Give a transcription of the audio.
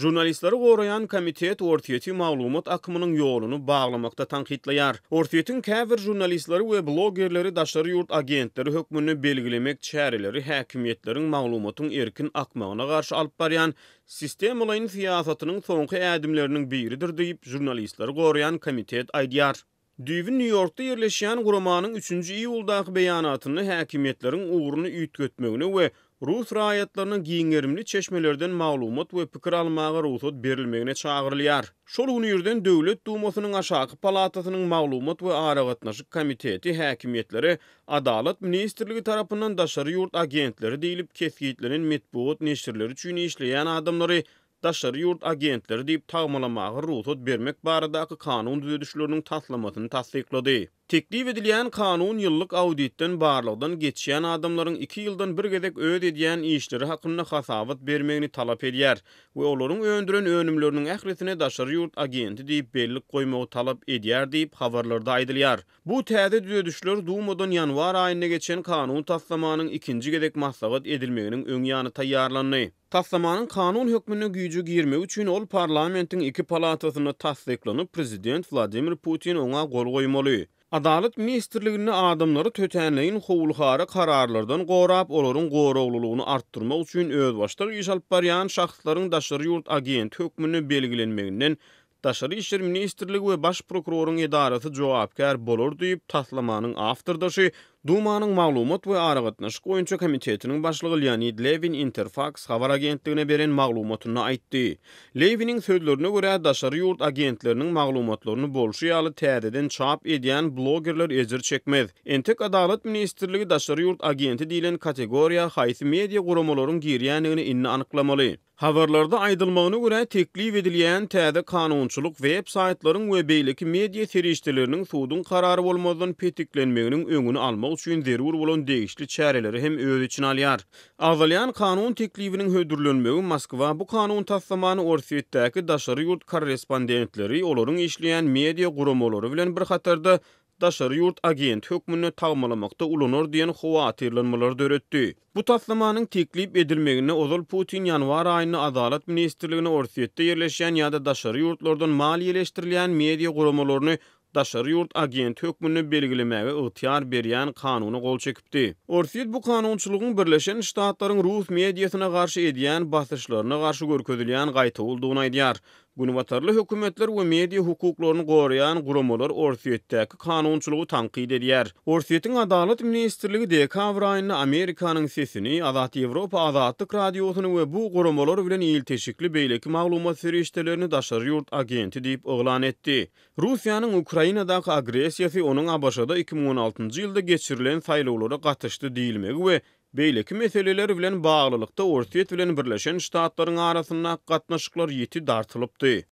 Žurnalistleri goraýan komitet Orsýeti maglumat akymynyň ýoluny baglamakda tankytlaýar. Orsýetiň käbir žurnalistleri we blogerleri daşary ýurt agentleri hökmünde belgilemek çäreleri häkimiýetleriň maglumatyň erkin akmagyna garşy alyp barýan sistemalaýyn syýasatynyň soňky ädimleriniň biridir diýip, Žurnalistleri goraýan komitet aýdýar. Düýbi Nýu-Ýorkda ýerleşýän guramanyň üçünji iýuldaky beýanatynda häkimiýetleriň ugruny üýtgetmegine we rus raýatlaryna giň gerimli çeşmelerden maglumat we pikir almaga rugsat berilmegine çagyrylýar. Şol gün irden Döwlet Dumasynyň aşaky palatasynyň Maglumat we aragatnaşyk komiteti häkimiýetlere Adalat ministrligi tarapyndan daşary ýurt agentleri diýlip kesgitlenen metbugat neşirleri üçin işleýän adamlary daşary ýurt agentleri diýip tagmalamaga rugsat bermek baradaky kanun düzedişleriniň taslamasyny tassyklady. Teklip edilýän kanun ýyllyk auditden barlagdan geçýän adamlaryň iki ýyldan bir gezek öz edýän işleri hakynda hasabat bermegini talap edýär we olaryň öndüren önümleriniň ählisine daşary ýurt agenti diýip bellik goýmagy talap edýär diýip, habarlarda aýdylýar. Bu täze düzedişler Dumadan ýanwar aýynda geçen kanun taslamanyň ikinji gezek maslahat edilmeginiň öň ýany taýýarlandy. Taslamanyň kanun hökmünde güýje girmegi üçin ol parlamentiň iki palatasynda tassyklanyp, prezident Wladimir Putin oňa gol goýmaly. Adalat ministrliginde adamlary tötänleýin howul-hara kararlardan gorap, olaryň goraglylygyny artdyrmak üçin özbaşdak iş alyp barýan şahslaryň daşary ýurt agenti hökmünde belgilenmeginden Daşary işler ministrligi we Baş prokuroryň edarasy jogapkär bolar diýip, taslamanyň awtordaşy, Dumanyň Maglumat we aragatnaşyk boýunça komitetiniň başlygy Leonid Lewin Interfaks habar agentligine beren maglumatynda aýtdy. Lewiniň sözlerine görä, daşary ýurt agentleriniň maglumatlaryny bolşy ýaly täzeden çap edýän blogerler ejir çekmez. Entek Adalat ministrligi daşary ýurt agenti diýlen kategoriýa haýsy media guramalaryň girýändigini indi anyklamaly. Habarlarda aýdylmagyna görä, teklip edilýän täze kanunçylyk web-saýtlaryň we beýleki media serişdeleriniň suduň karary bolmazdan petiklenmeginiň öňüni almak üçin zerur bolan degişli çäreleri hem öz içine alýar. Agzalýan kanun teklibiniň hödürlenmegi Moskwa bu kanun taslamany Orsýetdäki daşary ýurt korrespondentleri, olaryň işleýän media guramalary bilen bir hatarda daşary ýurt agenti hökmünde tagmalamakda ulanar diýen howatyrlanmalary döretdi. Bu taslamanyň teklip edilmegine ozal Putin ýanwar aýynda Adalat ministrligine Orsýetde ýerleşýän ýa-da daşary ýurtlardan maliýeleşdirilýän media guramalaryny daşary ýurt agenti hökmünde belgilemäge ygtyýar berýän kanuna gol çekipdi. Orsýet bu kanunçylygyň Birleşen Ştatlaryň rus mediasyna garşy edýän basyşlaryna garşy görkezilýän gaýtawuldygyny aýdýar. Günbatarly hökümetler we media hukuklaryny goraýan guramalar Orsýetdäki kanunçylygy tankyt edýär. Orsýetiň Adalat ministrligi dekabr aýynda Amerikanyň Sesini, Azat Ýewropa Azatlyk Radiosyny we bu guramalar bilen ilteşikli beýleki maglumat serişdelerini daşary ýurt agenti diýip yglan etdi. Russiýanyň Ukrainadaky agressiýasy onuň ABŞ-da 2016-njy ýylda geçirilen saýlawlara gatyşdy diýilmegi we Beýleki meseleler bilen baglylykda Orsýet bilen Birleşen Ştatlaryň arasyndaky gatnaşyklar ýiti dartylypdy.